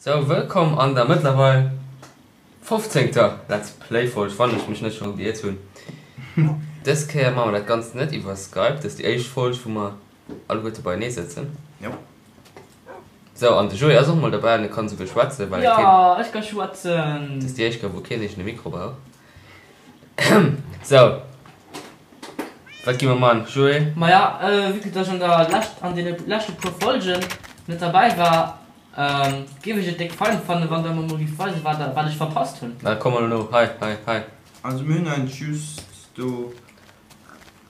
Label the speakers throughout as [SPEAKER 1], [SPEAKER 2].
[SPEAKER 1] Sou, wëllkomm an der mëttlerweil fofzéngter Let's Play Folg, wann ech mech net scho geiert hunn. Dës Kéier maache mer dat Ganzt net iwwer Skype, dat ass déi éischt Folg wou mer alleguerte beienee sëtzen.
[SPEAKER 2] Jo.
[SPEAKER 1] Sou, an de Joé ass och mol derbäi an e kann esouguer schwätzen, well e
[SPEAKER 3] keen. Jo, ech ka schwätzen!
[SPEAKER 1] Dat ass déi éischt Kéier wou keen eegene Mikro brauch. Sou, wat gi mer man, Joé?
[SPEAKER 3] Maja, vue que dass ech an der lescht, an deene leschte puer Folgen net derbäi war, Géif ech et déck fein fannen wann der mer mol giff weisen wat wat ech verpasst hun.
[SPEAKER 1] Na komm mol elo, hei, hei, hei.
[SPEAKER 2] Also mir hunn eigentlech just do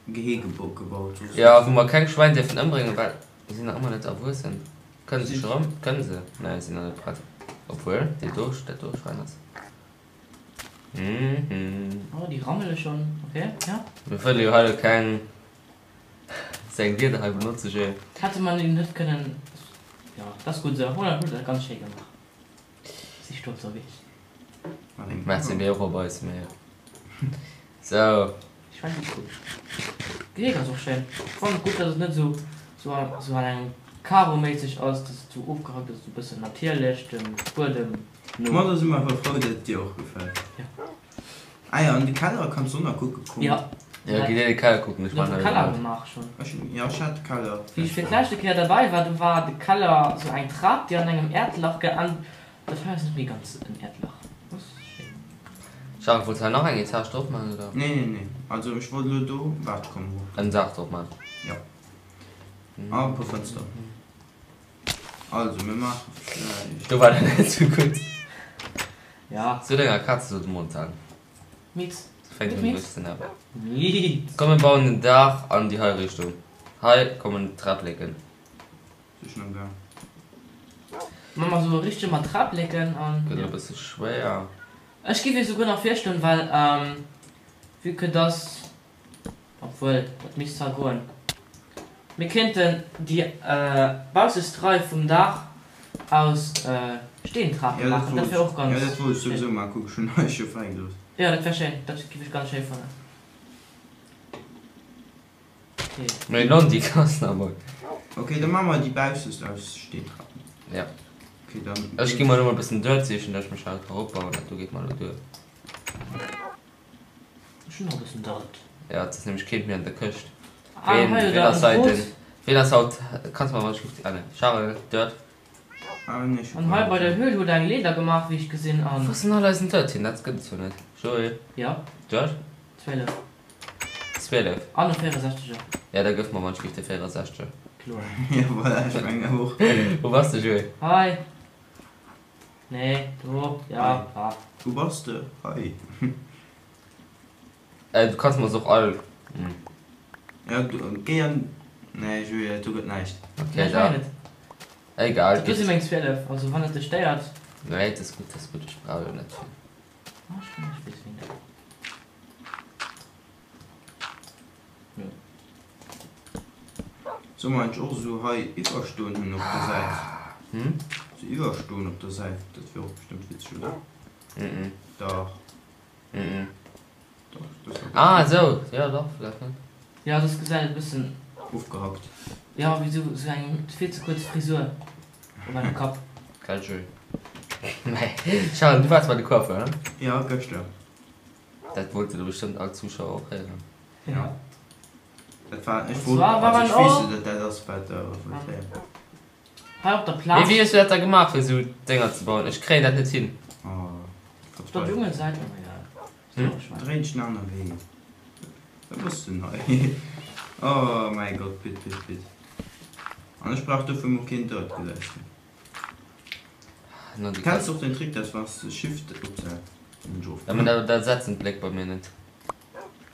[SPEAKER 2] Gehege gebaut, soss
[SPEAKER 1] Jo, wou mer keng Schwäin dierfen ëmbréngen, well se sinn nach ëmmer net erwuessen. Kënne se scho rëm? Kënne se? Nee, se sinn nach net prett. Obwuel, déi do, dat do Schwäin ass. Mhm.
[SPEAKER 3] Oh déi rammele schonn, ok, ja.
[SPEAKER 1] Mir wëlle jo hei elo keng seng Wierder hei benotze je.
[SPEAKER 3] Hätte mer déi net kënnen, jo dat ass gutt esou, voilà, hutt der dat ganz schéi gemaach, si stolz op iech.
[SPEAKER 1] Mä si mir och op eis, mee sou.
[SPEAKER 3] Ech fannen déi cool. D'Geheg ass och schéin. Ech fannen et gutt dass et net esou sou an engem Karo méisseg ass, dass et sou ofgehackt ass, sou bëssen natierlech dem Buedem
[SPEAKER 2] no. Ma da si mer awer frou dat et dir och gefält.
[SPEAKER 3] Jo.
[SPEAKER 2] Ah jo, an de Keller kanns du och nach kucke kommen.
[SPEAKER 3] Jo.
[SPEAKER 1] Jo, gitt dir de Keller kucken, ech
[SPEAKER 3] man de Keller gemaach schon.
[SPEAKER 2] Ech hun, jo ech hat de Keller.
[SPEAKER 3] Wéi ech fir d'leschte Kéier derbäi war, do war de Keller sou eng Trap déi an engem Äerdlach geendet, dat hei ass net méi ganz en Äerdlach. Dat ass schéin.
[SPEAKER 1] Charel, wolls hei nach eng Etage drop man oder?
[SPEAKER 2] Nee nee nee, also ech wollt elo do, waart ech kommen erop.
[SPEAKER 1] En Daach drop man?
[SPEAKER 2] Jo. An e puer Fënsteren. Also mir maache vläicht.
[SPEAKER 1] Do war dat net sou gutt.
[SPEAKER 3] Ja.
[SPEAKER 1] Zu denger Kaz sot de Montan.
[SPEAKER 3] Mietz.
[SPEAKER 1] Se fänkt un sech ze nerven.
[SPEAKER 3] Mietz.
[SPEAKER 1] Komm mir bauen en Daach an déi hei Richtung. Hei kommen d'Träppleken.
[SPEAKER 2] Si schon am Gaang.
[SPEAKER 3] Maa mer sou richteg mat Träppleken an.
[SPEAKER 1] Gëtt elo e bësse schwéier.
[SPEAKER 3] Ech giff iech souguer nach virschloen, well vue que dass. Obwuel, dat misst zwar goen. Mir kéinten déi baussest Rei vum Daach aus Steentrape maachen, dat wär och ganz
[SPEAKER 2] schéin. Jo, dat wollt ech souwisou maachen. Kuck, ech hunn eis jo fräi gelooss.
[SPEAKER 3] Jo, dat wär schéin, dat giff ech ganz schéi fannen. Okay.
[SPEAKER 1] Mee non, déi ass nach emol.
[SPEAKER 2] Okay, da maache mer déi baussest aus Steentrapen.
[SPEAKER 1] Ja.
[SPEAKER 2] Okay, dann.
[SPEAKER 1] Ech gi mer elo mol e bëssen Dirt sichen, datt ech mech hei eropbauen. Dat do geet mer elo duer.
[SPEAKER 3] Ech hunn nach e bëssen Dirt.
[SPEAKER 1] Ja, et ass nämlech keent méi an der Këscht.
[SPEAKER 3] Ah,
[SPEAKER 1] Ween,
[SPEAKER 3] hei
[SPEAKER 1] ween
[SPEAKER 3] oder
[SPEAKER 1] ass
[SPEAKER 3] en
[SPEAKER 1] hei
[SPEAKER 3] Brot.
[SPEAKER 1] den, ween ass haut, kanns mer wann ech luft, ah ne, Charel, Dirt.
[SPEAKER 2] Ah nee, ech hu
[SPEAKER 3] An hei
[SPEAKER 2] keng
[SPEAKER 3] bei der
[SPEAKER 2] Dirt.
[SPEAKER 3] Höhl huet eng Leeder gemaach, wéi ech gesinn an.
[SPEAKER 1] Wou ass denn all eisen Dirt hin? Dat gëtt et jo net. Joé?
[SPEAKER 3] Ja?
[SPEAKER 1] Dirt?
[SPEAKER 3] 12.
[SPEAKER 1] 12.
[SPEAKER 3] An e 64er.
[SPEAKER 1] Ja, da gëff mer wann ech giff de 64er.
[SPEAKER 3] Kloer.
[SPEAKER 2] Ja, voilà, ech mengen och.
[SPEAKER 1] Wou bass de, Joé?
[SPEAKER 3] Hei. Nee, do, ja, ah.
[SPEAKER 2] Wou bass de? Hei.
[SPEAKER 1] Äh, du kanns mer se och all.
[SPEAKER 2] Ja, du, géi an. Nee, Julie, do gëtt näischt.
[SPEAKER 1] Okay,
[SPEAKER 3] Ech
[SPEAKER 1] da.
[SPEAKER 3] mengen et.
[SPEAKER 1] Egal,
[SPEAKER 3] Do si
[SPEAKER 1] gitt.
[SPEAKER 3] meng 12, also wann et dech stéiert.
[SPEAKER 1] Nee, et ass gutt, et ass gutt, ech brauch jo net vill.
[SPEAKER 3] Ah, ech mengen, ech weess wéini dat.
[SPEAKER 2] Soll mer eigentlech och esou hei iwwerstoen hunn op der Säit?
[SPEAKER 1] Hm?
[SPEAKER 2] Sou iwwerstoen op der Säit, dat wier och bestëmmt witzeg, oder?
[SPEAKER 1] Mhm.
[SPEAKER 2] Dach.
[SPEAKER 1] Mhm.
[SPEAKER 2] Dach, dat ass
[SPEAKER 1] Ah, esou, jo dach, vläicht net.
[SPEAKER 3] Jo, soss gesäit et e bëssen.
[SPEAKER 2] Ofgehackt.
[SPEAKER 3] Jo, wéi sou sou eng vill ze kuerz Frisur op engem Kapp.
[SPEAKER 1] Geil, Jules. Mee, Charel, du waars bei de Coiffeur, he?
[SPEAKER 2] Jo, gëschter.
[SPEAKER 1] Dat wollte lo bestëmmt all Zuschauer och héieren.
[SPEAKER 2] Ja. Dat war, ech wollt, also ech weess jo, dat dat ass, wat der wollt héieren.
[SPEAKER 3] Hei op der
[SPEAKER 1] Mee
[SPEAKER 3] Plaz.
[SPEAKER 1] wéi hues du dat da gemaach fir esou Dénger ze bauen? Ech kréien dat net hin.
[SPEAKER 2] Oh,
[SPEAKER 3] Op der Dschungelsäit, oh egal.
[SPEAKER 1] Hm?
[SPEAKER 2] Dréin dech en anere Wee. Wat bass du denn hei? Oh mäi Gott, bitt, bitt, bitt. An ech brauch dofir mol keen Dirt, gesäis de. Kenns och den Trick dass wanns de Shift ups äh sinn ech
[SPEAKER 1] Ja mee
[SPEAKER 2] ofkomm.
[SPEAKER 1] dat setzen d'Bléck bei mir net.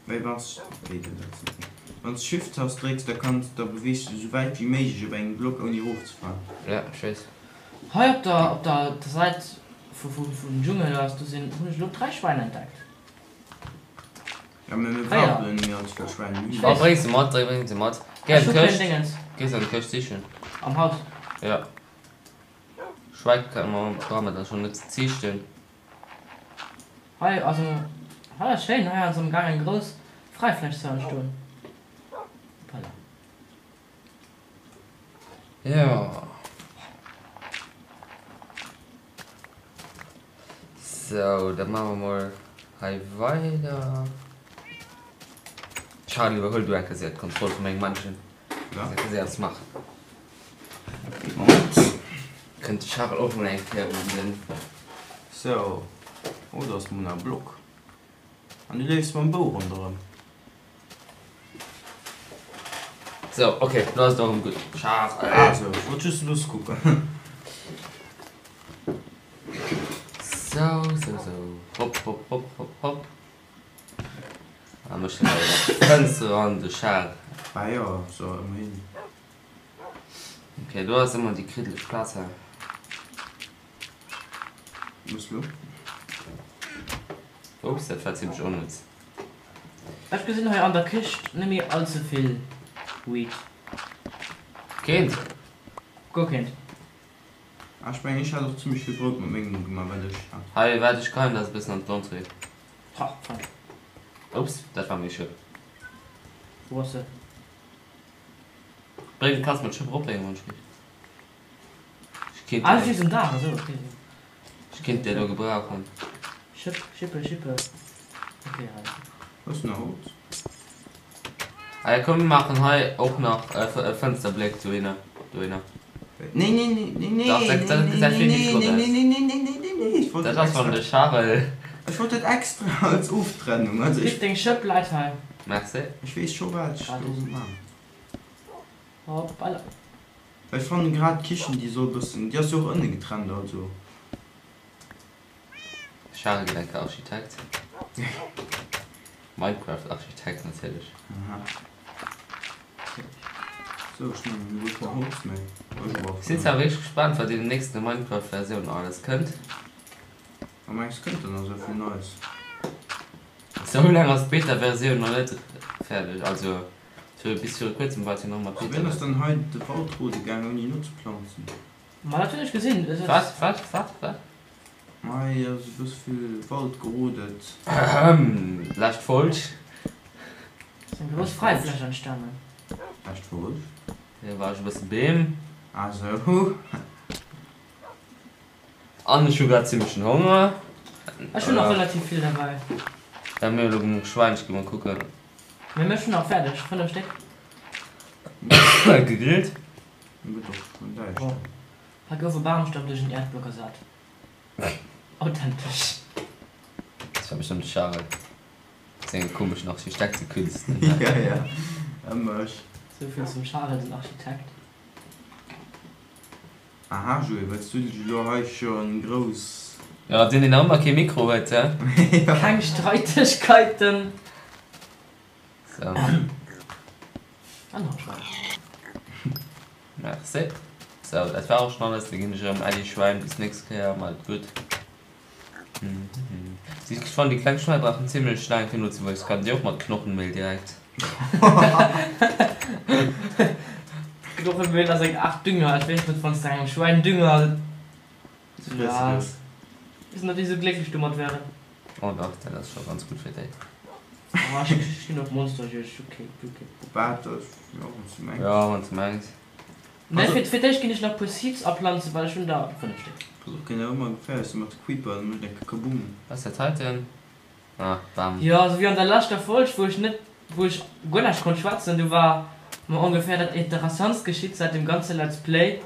[SPEAKER 2] Wéi wanns wéi dat setzen d'Bléck? Wanns de Shift Tast drécks da kanns da beweegs de sou wäit wéi méiglech op engem Block ouni erofzefalen.
[SPEAKER 1] Ja ech weess.
[SPEAKER 3] Hei op der op der der Säit vu vu vum Dschungel ass do sinn hunn ech elo 3 Schwäin entdeckt.
[SPEAKER 2] Ja mee mir brauchen jo net méi allze vill Schwäin, mir hunn
[SPEAKER 1] Oh bréng se mat, bréng se mat. Géi
[SPEAKER 3] Ech
[SPEAKER 1] an
[SPEAKER 3] hu keng
[SPEAKER 1] d'Këscht,
[SPEAKER 3] Dingens.
[SPEAKER 1] géi se an d'Këscht sichen.
[SPEAKER 3] Am Haus.
[SPEAKER 1] Ja. Schwäi kann mer brauche mer dann schon net ze ziichten.
[SPEAKER 3] Hei also hei ass schéin, hei ass am gaang eng grouss Fräifläch ze entstoen. Hoppala.
[SPEAKER 1] Jo. Sou, da maache mer mol hei weider. Charly, iwwerhuel du eng Kéier séier d'Kontroll vu mengem Männchen. Ja. Eng Kéier séier eppes maachen.
[SPEAKER 2] Moment.
[SPEAKER 1] Kënnt de Charel och mol eng Kéier un den.
[SPEAKER 2] Sou. Oh, do ass mol nach e Block. An du leefs mam Bou ronderëm.
[SPEAKER 1] Sou, ok, lo ass et och erëm gutt. Charel.
[SPEAKER 2] Ah sou, ech wollt just e bësse kucken.
[SPEAKER 1] Sou, sou, sou. Hopp, hopp, hopp, hopp, hopp. A mech dann awer nach Fënster an de Charel.
[SPEAKER 2] Ah jo, sou, ëmmerhin.
[SPEAKER 1] Ok, do ass ëmmer déi kriddeleg Plaz hei.
[SPEAKER 2] Muss lo.
[SPEAKER 1] Oups, dat war zimlech onnëtz.
[SPEAKER 3] Ech gesinn hei an der Kischt nemmi all ze vill Weed.
[SPEAKER 1] Keent?
[SPEAKER 3] Guer keent.
[SPEAKER 2] Ah, ech mengen ech hat och zimlech vill Brout mat mengem gemaach wat ech hat.
[SPEAKER 1] Hei, waart ech geheien dat e bëssen an d'Entrée.
[SPEAKER 3] Ha, fein.
[SPEAKER 1] Oups, dat war méi Schëpp.
[SPEAKER 3] Wou ass se?
[SPEAKER 1] Bréng, kanns mer d'Schëpp eropbréngen wann ech giff. Ech kéint
[SPEAKER 3] Ah, du stees um Daach, esou, ok.
[SPEAKER 1] Ech kéint déi elo gebrauchen.
[SPEAKER 3] Schëpp, Schippe, Schippe, ok, hei.
[SPEAKER 2] Hues du nach Holz?
[SPEAKER 1] Ah ja, komm mir maachen hei och nach e Fënsterbléck dohinner, dohinner.
[SPEAKER 2] Nee, nee, nee, nee, nee,
[SPEAKER 1] Dach, dat, dat gesäit vill méi flott
[SPEAKER 2] nee,
[SPEAKER 1] aus.
[SPEAKER 2] nee, nee, nee, nee, nee, nee, nee, ech wollt
[SPEAKER 1] Dat
[SPEAKER 2] dat
[SPEAKER 1] ass wann
[SPEAKER 2] extra,
[SPEAKER 1] de Charel.
[SPEAKER 2] ech wollt dat extra als Oftrennung, also
[SPEAKER 3] Pit,
[SPEAKER 2] ech,
[SPEAKER 3] deng Schëpp läit hei.
[SPEAKER 1] Merci.
[SPEAKER 2] ech weess scho wat ech do
[SPEAKER 3] Gratis.
[SPEAKER 2] man.
[SPEAKER 3] Hoppala.
[SPEAKER 2] Well ech fannen grad d'Kichen déi soll bëssen, déi ass jo och ënne getrennt also.
[SPEAKER 1] Charel gëtt enke Architekt. Minecraft Architekt natierlech.
[SPEAKER 2] Aha. Sou ech mengen elo hues mer Holz méi. Ech
[SPEAKER 1] Ech sinn zwar wierklech gespaant wat an den nächsten Minecraft Versiounen alles kënnt.
[SPEAKER 2] Wat mengs kënnt dann nach sou vill Neies?
[SPEAKER 1] Sou laang ass d'Beta Versioun nach net fäerdeg, also bis viru kuerzem war et jo nach ëmmer
[SPEAKER 2] Zu
[SPEAKER 1] d'Beta
[SPEAKER 2] wien ass
[SPEAKER 1] Versioun.
[SPEAKER 2] dann hei de Wald rode gaang ouni nozeplanzen?
[SPEAKER 3] Ma dat hunn ech gesinn.
[SPEAKER 1] Wat wat wat wat?
[SPEAKER 2] Ma hei ass e bësse vill Wald gerodet.
[SPEAKER 1] Ahem, lescht Folg.
[SPEAKER 3] Ass eng grouss Freifläch entstanen.
[SPEAKER 2] Lescht Folg?
[SPEAKER 1] Jo, war ech e bësse Beem.
[SPEAKER 2] Ah sou.
[SPEAKER 1] An ech hu grad zimmlechen Honger.
[SPEAKER 3] Ech hunn och relativ vill derbäi.
[SPEAKER 1] Ja, mir hu lo genuch Schwäin, ech gi mol kucken.
[SPEAKER 3] Mee mech hunn nach fäerdeg, 5 Stéck.
[SPEAKER 1] Gegrillt.
[SPEAKER 3] Oh, hei gouf e Bamstamm duerch en Äerdblock ersat. Authentesch.
[SPEAKER 1] Dat war bestëmmt de Charel mat senge komeschen Architektekünsten.
[SPEAKER 2] Ja, ja, ëmmer ech.
[SPEAKER 3] Souvill zum Charel den Architekt.
[SPEAKER 2] Aha Joé, wëlls du dech elo hei schon grouss.
[SPEAKER 1] Jo, deen deen nach ëmmer kee Mikro huet, he?
[SPEAKER 3] Keng Streitegkeiten.
[SPEAKER 1] Sou.
[SPEAKER 3] An nach e Schwäin.
[SPEAKER 1] Merci. Sou, dat war och schon alles. Da ginn ech erëm Äddi Schwäin. Bis nächst Kéier. Maacht et gutt. Ech fannen déi kleng Schwäin brauchen zimlech laang fir nozewuessen. Kann déi och mat Knochenmehl direkt.
[SPEAKER 3] Knochenmehl ass eng Art Dünger. Ech weess net wanns de engem Schwäin Dünger ja weess net ob déi sou glécklech domat wären.
[SPEAKER 1] Oh dach, dat ass scho ganz gutt fir déi.
[SPEAKER 3] Ah ech ginn op Monsterjuegd, ok ok.
[SPEAKER 2] Wat? Jo wanns du mengs.
[SPEAKER 1] Jo wanns du mengs.
[SPEAKER 3] Nee, fir fir d'éischt ginn ech nach puer Seeds aplanzen, well ech hunn der 5 Stéck.
[SPEAKER 2] Pass op, kéint awer ëmmer geféierlech sinn mat de Creeper, dann mécht eng Kaboom.
[SPEAKER 1] Was dat heiten? Ah, Bam.
[SPEAKER 3] Jo, esou wéi an der leschter Folg, wou ech net, wou ech guer näischt konnt schwätzen, du war mer ongeféier dat interessantst geschitt säit dem ganze Let's Play.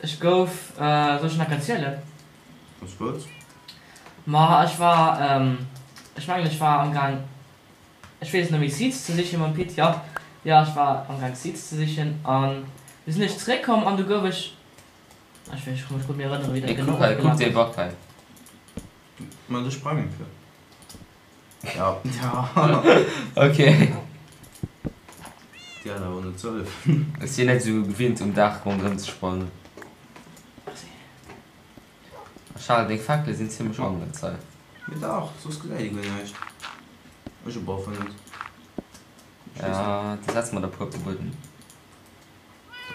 [SPEAKER 3] Ech gouf, soll ech nach erzielen?
[SPEAKER 2] Wanns du wëlls.
[SPEAKER 3] Ma ech war, ech mengen ech war amgaang Ech weess net méi Seeds ze sichen mam Pit, jo jo ech war amgaang Seeds ze sichen an du sinn ech zeréck komm an du gouf ech, ech weess ech ka mech gutt méi erënneren wéi dat genau
[SPEAKER 1] Kuck hei, kuck
[SPEAKER 3] ofgelaf
[SPEAKER 1] dee
[SPEAKER 3] ass.
[SPEAKER 1] Bak hei.
[SPEAKER 2] Ma do sprangen fir. Ja ja.
[SPEAKER 1] Ok.
[SPEAKER 2] Déi hat awer net sollen.
[SPEAKER 1] Ech sinn net esou gewinnt um Daach ronderëm ze sprangen.
[SPEAKER 3] Merci.
[SPEAKER 1] Charel, deng Fakele sinn zimlech onnëtz hei.
[SPEAKER 2] Mee dach, soss gesäit ee guer näischt. Ech op alle Fall net. Ech weess net.
[SPEAKER 1] Ja, da setze mer der puer op de Buedem.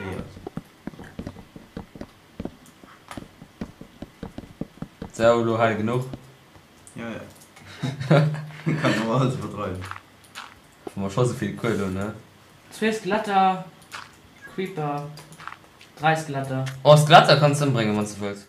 [SPEAKER 2] Éiert.
[SPEAKER 1] Sou, elo hei genuch.
[SPEAKER 2] Ja, ja. Kann awer alles iwwerdreiwen.
[SPEAKER 1] Wa mer scho souvill Kuel hunn, ne?
[SPEAKER 3] Zwee Skeletter, Creeper, 3 Skeletter.
[SPEAKER 1] Oh, Skeletter kanns de ëmbréngen, wann s de wëlls.